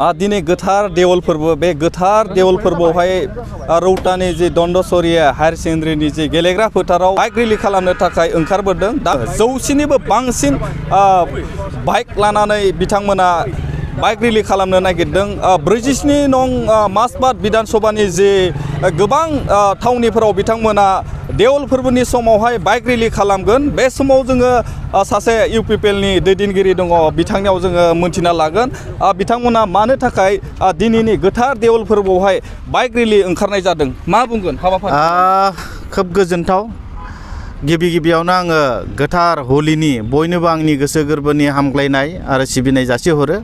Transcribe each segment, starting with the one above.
दिनै गोथार देवल फोरबो बे गोथार देवल फोरबोआवहाय रौतानि जे दन्दसरिया हायार सेकेन्डारिनि जे गेलेग्रा फोथाराव बाइक रिलि खालामनो थाखाय ओंखारबोदों दा 100निबो बांसिन बाइक लानानै बिथांमोना बाइक रिलि खालामनो नागिरदों 47 नं मासबाद बिधान सभानि जे गोबां थावनिफोराव बिथांमोना देवल फोरबोनि समावहाय बाइक रिलि खालामगोन बे समाव जोङो सासे इउपिपिएलनि दैदेनगिरि दङ बिथांनियाव जोङो मोनथिना लागोन बिथांमोना मानो थाखाय दिनैनि गोथार देवल फोरबोआवहाय बाइक रिलि ओंखारनाय जादों मा बुंगोन हाबाफारि खोब गोजोनथाव गिबियावनो आङो गोथार हलिनि बयनोबो आंनि गोसो गोरबोनि हामग्लायनाय आरो सिबिनाय जासिहरो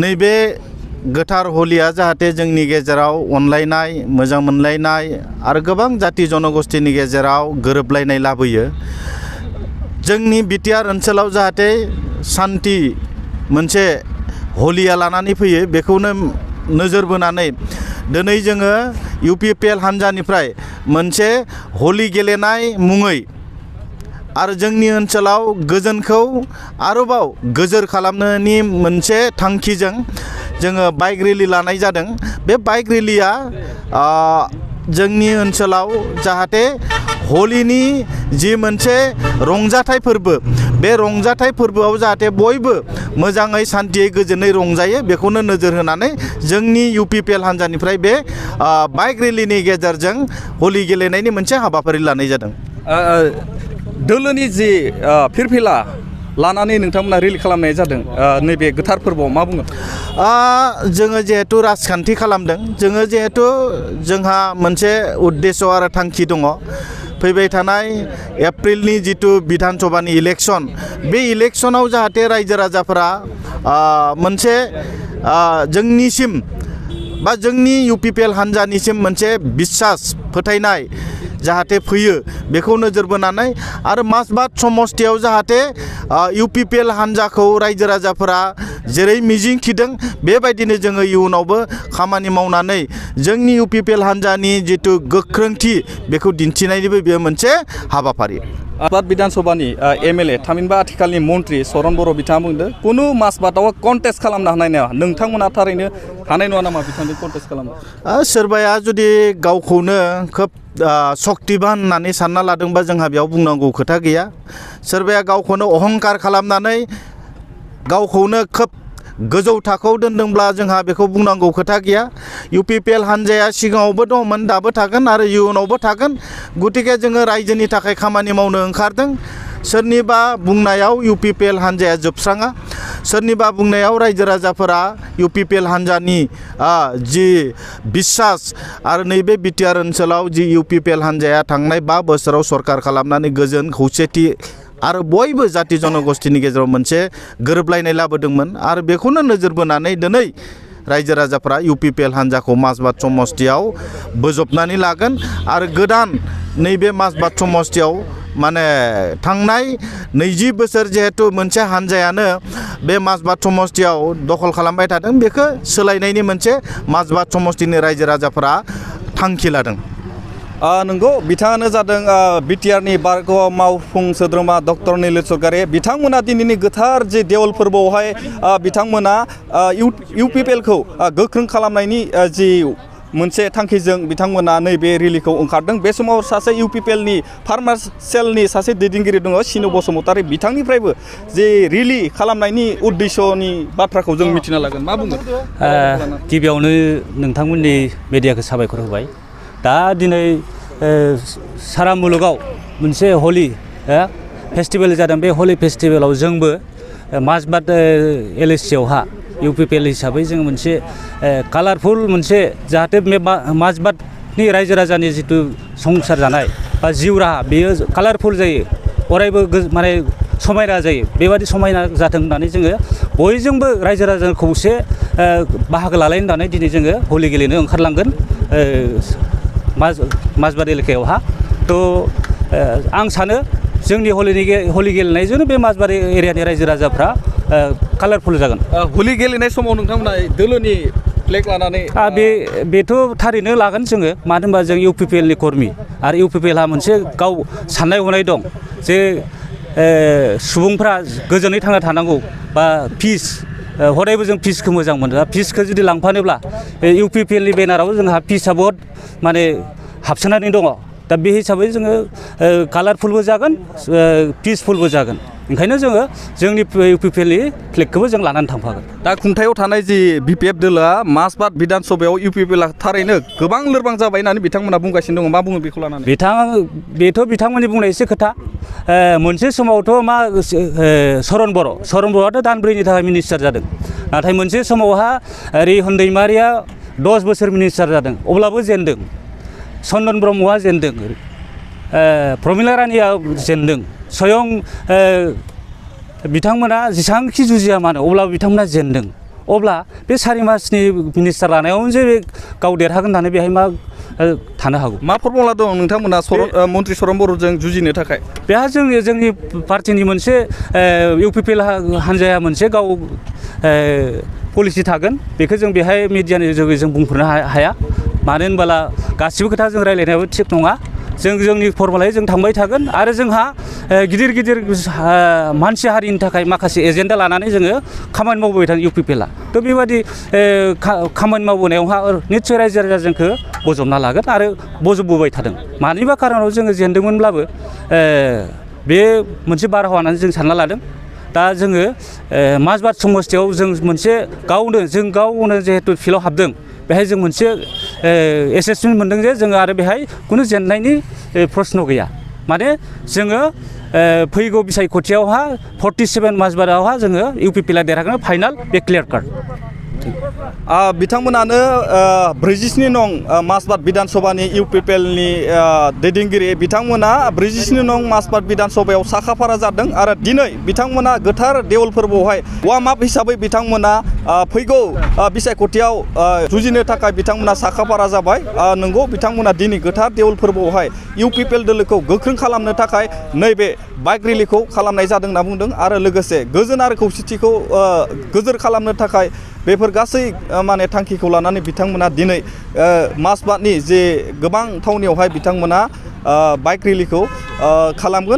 नैबे गोथार हलिया जाहाथे जोंनि गेजेराव अनलायनाय मोजां मोनलायनाय आरो गोबां जाति जनगोष्ठीनि गेजेराव गोरोबलायनाय लाबोयो जोंनि बिटिआर ओनसोलाव जाहाथे शान्ति मोनसे हलिया लानानै फैयो बेखौनो नोजोर बोनानै दिनै जोङो इउपिपिएल हान्जानिफ्राय मोनसे हलि गेलेनाय मुङै आरो जोंनि ओनसोलाव गोजोनखौ आरोबाव गोजोर खालामनायनि मोनसे थांखिजों जोङो बाइक रिलि लानाय जादों बे बाइक रिलिया जोंनि ओनसोलाव जाहाथे हलिनि जि मोनसे रंजाथाइ फोरबो बे रंजाथाइ फोरबोआव जाहाथे बयबो मोजाङै शान्तियै गोजोनै रंजायो बेखौनो नोजोर होनानै जोंनि इउपिपिएल हान्जानिफ्राय बे बाइक रिलिनि गेजेरजों हलि गेलेनायनि मोनसे हाबाफारि लानाय जादों दोलोनि जि फिरफिला लानानै नोंथांमोना रिलि खालामनाय जादों नैबे गोथार फोरबोआव मा बुङो जोङो जिहेतु राजखान्थि खालामदों जोङो जिहेतु जोंहा मोनसे उद्देश्य आरो थांखि दङ फैबाय थानाय एप्रिलनि जितु बिधान सभानि इलेक्सन बे इलेक्सनाव जाहाथे रायजो राजाफोरा मोनसे जोंनिसिम बा जोंनि इउपिपिएल हान्जानिसिम मोनसे बिश्वास फोथायनाय जाहाथे फैयो बेखौ नोजोर बोनानै आरो मासबाद समस्थियाव जाहाथे इउपिपिएल हान्जाखौ रायजो राजाफोरा जेरै मिजिं थिदों बेबायदिनो जोङो इयुनावबो खामानि मावनानै जोंनि इउपिपिएल हान्जानि जितु गोख्रोंथि बेखौ दिन्थिनायनिबो बेयो मोनसे हाबाफारि मासबाद बिधान सभानि एमएलए थामहिनबा आथिखालनि मन्त्रि सरन बर' बिथाङा बुंदों कुनु मासबादाव कन्टेस्ट खालामनो हानाय नङा नोंथांमोना थारैनो हानाय नङा नामा बिथांजों कन्टेस्ट खालामनो सोरबाया जुदि गावखौनो खोब सक्तिबान होननानै सानना लादोंबा जोंहा बेयाव बुंनांगौ खोथा गैया सोरबाया गावखौनो अहंकार खालामनानै गावखौनो खोब गोजौ थाखोआव दोनदोंब्ला जोंहा बेखौ बुंनांगौ खोथा गैया इउपिपिएल हान्जाया सिगाङावबो दंमोन दाबो थागोन आरो इयुनावबो थागोन गतिके जोङो रायजोनि थाखाय खामानि मावनो ओंखारदों सोरनिबा बुंनायाव इउपिपिएल हान्जाया जोबस्राङा सोरनिबा बुंनायाव रायजो राजाफोरा इउपिपिएल हान्जानि जि बिश्वास आरो नैबे बिटिआर ओनसोलाव जि इउपिपिएल हान्जाया थांनाय 5 बोसोराव सरकार खालामनानै गोजोन खौसेथि आरो बयबो जाति जनगोष्ठीनि गेजेराव मोनसे गोरोबलायनाय लाबोदोंमोन आरो बेखौनो नोजोर बोनानै दिनै रायजो राजाफोरा इउपिपिएल हान्जाखौ मासबाद समस्थियाव बोजबनानै लागोन आरो गोदान नैबे मासबाद समस्थियाव माने थांनाय 20 बोसोर जिहेतु मोनसे हान्जायानो बे मासबाद समस्थियाव दखल खालामबाय थादों बेखौ सोलायनायनि मोनसे मासबाद समस्थिनि रायजो राजाफोरा थांखि लादों नंगौ बिथाङानो जादों बिटिआरनि बारग'वा मावफुं सोद्रोमा डक्टर निलेश सरकारि बिथांमोना दिनैनि गोथार जे देवल फोरबोआवहाय बिथांमोना इउपिपिएलखौ गोख्रों खालामनायनि जि मोनसे थांखिजों बिथांमोना नैबे रिलिखौ ओंखारदों बे समाव सासे इउपिपिएलनि फार्मार सेलनि सासे दैदेनगिरि दङ सिनु बसुमतारी बिथांनिफ्रायबो जे रिलि खालामनायनि उद्देश्यनि बाथ्राखौ जों मिथिना लागोन मा बुङो गिबियावनो नोंथांमोननि मिडियाखौ साबायखर होबाय दा दिनै सारा मुलुगाव मोनसे हलि फेस्टिभेल जादों बे हलि फेस्टिभेलाव जोंबो मासबाद एलएसियावहा इउपिपिएल हिसाबै जों मोनसे कालारफुल मोनसे जाहाथे बे मासबादनि रायजो राजानि जितु संसार जानाय बा जिउ राहा बेयो कालारफुल जायो अरायबो माने समायना जायो बेबादि समायना जाथों होननानै जोङो बयजोंबो रायजो राजानि खौसे बाहागो लालायनो होननानै दिनै जोङो हलि गेलेनो ओंखारलांगोन मासबाद एलेकायावहा थ' आं सानो जोंनि हलि गेलेनायजोंनो बे मासबाद एरियानि रायजो राजाफ्रा कालारफुल जागोन हलि गेलेनाय समाव नोंथांमोना दोलोनि फ्लेग लानानै बेथ' थारैनो लागोन जोङो मानो होनबा जों इउपिपिएलनि कर्मि आरो इउपिपिएलहा मोनसे गाव साननाय हनाय दं जे सुबुंफ्रा गोजोनै थांना थानांगौ बा पिस हदायबो जों पिसखौ मोजां मोनो पिसखौ जुदि लांफानोब्ला UPPL नि बेनाराव जोंहा पिसआ बहुद माने हाबसोनानै दङ दा बे हिसाबै जोङो कालारफुलबो जागोन पिसफुलबो जागोन ओंखायनो जोङो जोंनि UPPL नि फ्लेगखौबो जों लानानै थांफागोन दा खुंथायाव थानाय जि BPF दोलोआ माजबाद बिधान सभायाव UPPL थारैनो गोबां लोरबां जाबाय होननानै बिथांमोना बुंगासिनो दङ मा बुङो बेखौ लानानै बेथ' बिथांमोननि बुंनाय एसे खोथा मोनसे समावथ' मा सरन बर'आथ' दानब्रैनि थाखाय मिनिस्टार जादों नाथाय मोनसे समावहा रिहन दैमारिया 10 बोसोर मिनिस्टार जादों अब्लाबो जेनदों चन्दन ब्रह्मआ जेनदों प्रमिला रानिया जेनदों स्वयं बिथांमोना जेसांखि जुजिया मानो अब्लाबो बिथांमोना जेनदों अब्ला बे 4 मासनि मिनिस्टार लानायावनो जे गाव देरहागोन होननानै बेहाय मा थानो हागौ मा फर्मुला दं नोंथांमोना मन्त्रि सरन बर'जों जुजिनो थाखाय बेहा जोंनि पार्टिनि मोनसे UPPL हान्जाया मोनसे गाव पलिसि थागोन बेखौ जों बेहाय मिडियानि जोगै जों बुंफोरनो हाया मानो होनबोला गासिबो खोथा जों रायलायनायाबो थिग नङा जोंनि फर्मुलायै जों थांबाय थागोन आरो जोंहा गिदिर मानसि हारिनि थाखाय माखासे एजेन्डा लानानै जोङो खामानि मावबोबाय थादों UPPLआ थ' बेबायदि खामानि मावबोनायावहा निस्सय रायजो राजा जोंखौ बजबना लागोन आरो बजबबोबाय थादों मानिबा खारनाव जोङो जेनदोंमोनब्लाबो बे मोनसे बारहावा होननानै जों सानना लादों दा जोङो माजबाद समस्थियाव जों मोनसे गावनो जिहेतु फिल्डआव हाबदों बेहाय जों मोनसे एसेसमेन्ट मोनदों जे जोङो आरो बेहाय खुनु जेननायनि प्रश्न गैया माने जोङो फैगौ बिसायख'थियावहा 47 माजबादावहा जोङो UPPLआ देरहागोन फाइनाल बे क्लियार काट बिथांमोनानो 47 नं माजबाद बिधान सभानि UPPLनि दैदेनगिरि बिथांमोना 47 नं माजबाद बिधान सभायाव साखाफारा जादों आरो दिनै बिथांमोना गोथार देवल फोरबोआवहाय वार्म आप हिसाबै बिथांमोना फैगौ बिसायख'थियाव जुजिनो थाखाय बिथांमोना साखाफारा जाबाय नंगौ बिथांमोना दिनै गोथार देवल फोरबोआवहाय UPPL दोलोखौ गोख्रों खालामनो थाखाय नैबे बाइक रेलिखौ खालामनाय जादों होनना बुंदों आरो लोगोसे गोजोन आरो खौसेथिखौ गोजोर खालामनो थाखाय बेफोर गासै माने थांखिखौ लानानै बिथांमोना दिनै माजबादनि जे गोबां थावनियावहाय बिथांमोना बाइक रेलिखौ खालामगोन